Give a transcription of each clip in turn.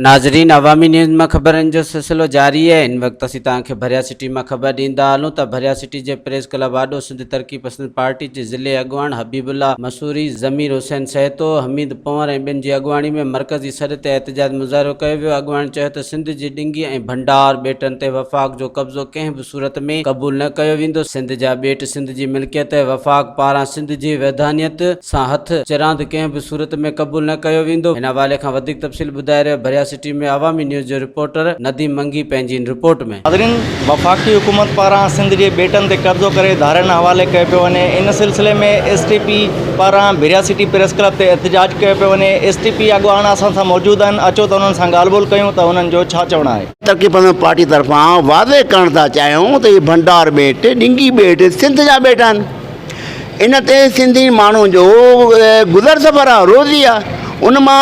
ناظرين عوامي نيوز مان خبرن جو سلسلو جاري آهي هن وقت اسين توهان کي ڀريا سٽي مان خبر ڏيندا هلون ته ڀريا سٽي جي پريس ڪلب آڏو سنڌ ترقي پسند پارٽي جي ضلعي اڳواڻ حبيب الله مسوري، ضمير حسين سهتو، حميد پنور ۽ ٻين جي اڳواڻي ۾ مرڪزي سڏ تي احتجاج مظاهرو ڪيو ويو اڳواڻن چيو ته سنڌ جي ڏنگي ۽ ڀنڊار ٻيٽن تي وفاق جو قبضو ڪنهن به صورت ۾ قبول نه ڪيو ويندو سنڌ جا ٻيٽ سنڌ جي ملڪيت وفاق پاران سنڌ جي وحدانيت سان هٿ چراند ڪنهن به صورت ۾ قبول نه ڪيو ويندو. هن حوالي کان وڌيڪ تفصيل ٻڌائي رهيو ڀريا سٽي ۾ عوامي نيوز جو رپورٽر نديم منگي پنهنجي هن رپورٽ ۾. ناظرين وفاقي حڪومت پاران سنڌ جي ٻيٽن تي قبضو ڪري ڌارين حوالي ڪيو پيو وڃي ان سلسلي ۾ ايس ٽي پي پاران ڀريا سٽي پريس ڪلب تي احتجاج ڪيو پيو وڃي ايس ٽي پي اڳواڻ اسان سان موجود آهن اچو ته انهن سان ڳالهه ٻولهه ڪيون ته انهن جو ڇا چوڻ آهي. ترقي پسند پارٽي طرفان واضح ڪرڻ ٿا چاهيون ته هي ڀنڊار ٻيٽ، ڏنگي ٻيٽ سنڌ جا ٻيٽ آهن. ان تي سنڌي ماڻهو جو گذر سفر آهي روزي آهي ان مان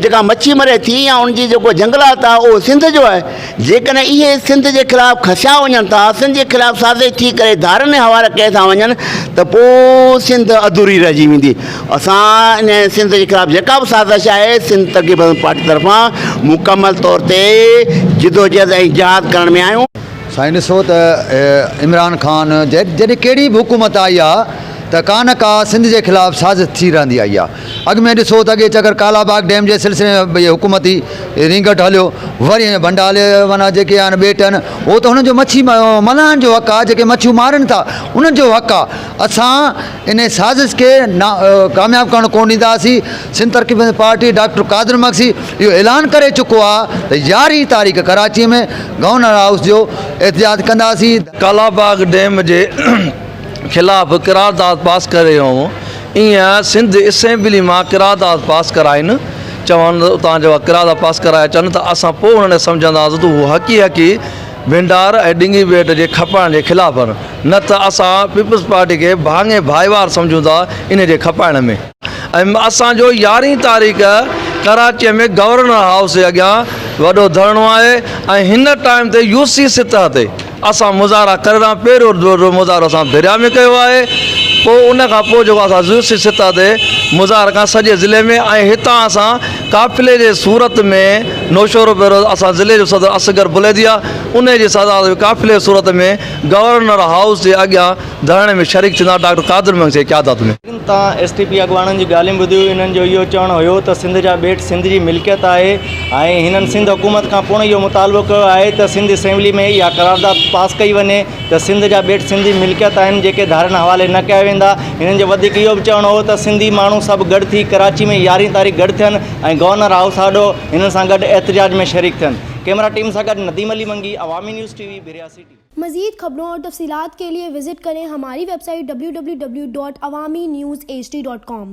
جيڪا مڇي مري ٿي يا ان جي جيڪو جنگلات آهي اهو سنڌ جو آهي جيڪڏهن اهي سنڌ جي خلاف کسيا وڃن ٿا سنڌ جي خلاف سازش ٿي ڪري ڌارين جي حوالي ڪئي ٿا وڃن ته پوء سنڌ اڌوري رهجي ويندي اسان ان سنڌ جي خلاف جيڪا به سازش آهي سنڌ ترقي پسند پارٽي طرفان مڪمل طور تي جدوجهد ۽ جهاد ڪرڻ ۾ آهيون. سائين ڏسو ته عمران خان جڏهن ڪهڙي به حڪومت آئي آ ته ڪا نه ڪا سنڌ جي خلاف سازش ٿي رهندي آئي آ اڳ ۾ ڏسو ته اڳي چڪر ڪالا باغ ڊيم جي سلسلي ۾ حڪومتي رينگٽ هليو وري ڀنڊالي معنيٰ جيڪي آهن ٻيٽ آهن هو ته هنن جو مڇي ملاحن جو حق آ جيڪي مڇيون مارين ٿا انهن جو حق آ اسان انهي سازش کي ڪامياب ڪرڻ ڪونه ڏينداسين، سنڌ ترقي پسند پارٽي ڊاڪٽر قادر مگسي اهو اعلان ڪري چڪو آهي ته يارهين تاريخ ڪراچي ۾ گورنر هائوس جو احتجاج ڪنداسين. ڪالاباغ ڊيم جي خلاف قرارداد پاس ڪري رهيو هون ايئن سنڌ اسيمبلي مان قرارداد پاس ڪرائين چون اتان جا قرارداد پاس ڪرائي اچن ته اسان پوء انهن کي سمجهنداسين ته هو حقي حقي ڀنڊار ۽ ڊنگي ٻيٽ جي کپائڻ جي خلاف آهن نه ته اسان پيپلز پارٽي کي ڀاڱي ڀائيوار سمجهون ٿا ان جي کپائڻ ۾. ۽ اسان جو يارهين تاريخ ڪراچيء ۾ گورنر هائوس جي اڳيان وڏو ڌرڻو آهي ۽ هن ٽائيم تي يو سي سطح تي اسان مظاهرا ڪري رهيا آهيون پهريون مظاهرو اسان ڀريا ۾ ڪيو آهي پوء ان کان پوء جيڪو اسان يو سي سطح تي مظاهرا ڪيا سڄي ضلعي ۾ ۽ هتان اسان قافلي جي صورت ۾ نوشهروفيروز اسان ضلعي جو صدر اصغر بليدي آهي انهي جي صدارت ۾ قافلي جي صورت ۾ گورنر هائوس جي اڳيان ڌرڻي ۾ شريڪ ٿيندا ڊاڪٽر قادر مگسي جي قيادت ۾. تان ايس ٽي پي اڳواڻن جون ڳالهيون ٻڌيون انهن جو اهو چوڻ هيو ته سنڌ جا ٻيٽ سنڌ جي ملڪيت آهي ۽ هنن سنڌ حڪومت کان پڻ اهو مطالبو ڪيو آهي ته سنڌ اسيمبلي ۾ اها قرارداد پاس ڪئي وڃي ته سنڌ جا ٻيٽ سنڌ جي ملڪيت آهن جيڪي ڌارين حوالي نه ڪيا ويندا هنن جو وڌيڪ اهو به چوڻ هو ته سنڌي ماڻهو سڀ گڏ ٿي ڪراچي ۾ يارهين تاريخ گڏ ٿين ۽ گورنر هائوس آڏو هنن سان گڏ احتجاج ۾ شريڪ ٿين ڪيمرا ٽيم سان گڏ Nadeem Ali Mangi Awami news T V Bhiria city. مزيد خبرون اور تفصيلات کے لئے وزٽ کریں ہماری web site www.awamiNewsHD.com.